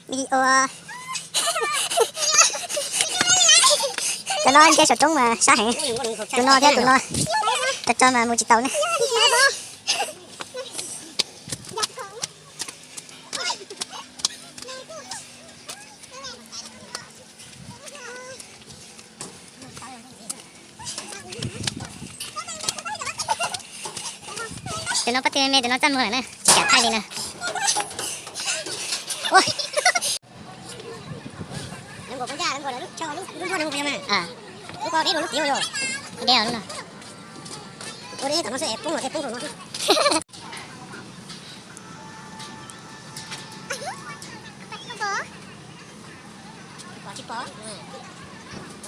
Video. Cov no nce saum roob mas sab heev. Tus no thiab tus no, tso tso mas mus tsis tau ne. Tus no pob tw me me, tus no txaj muag lawm na, tsis kam thaij li na. Ua, pom tsis pom, pom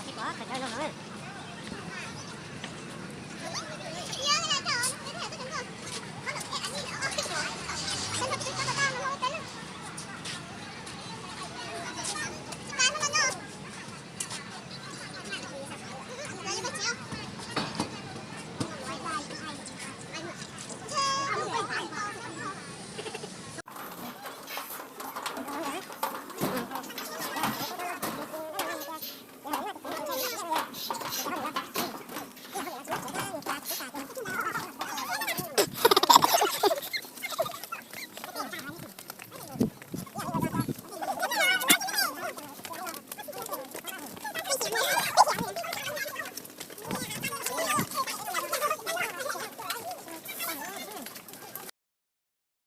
tsis pom, khaws cov no no.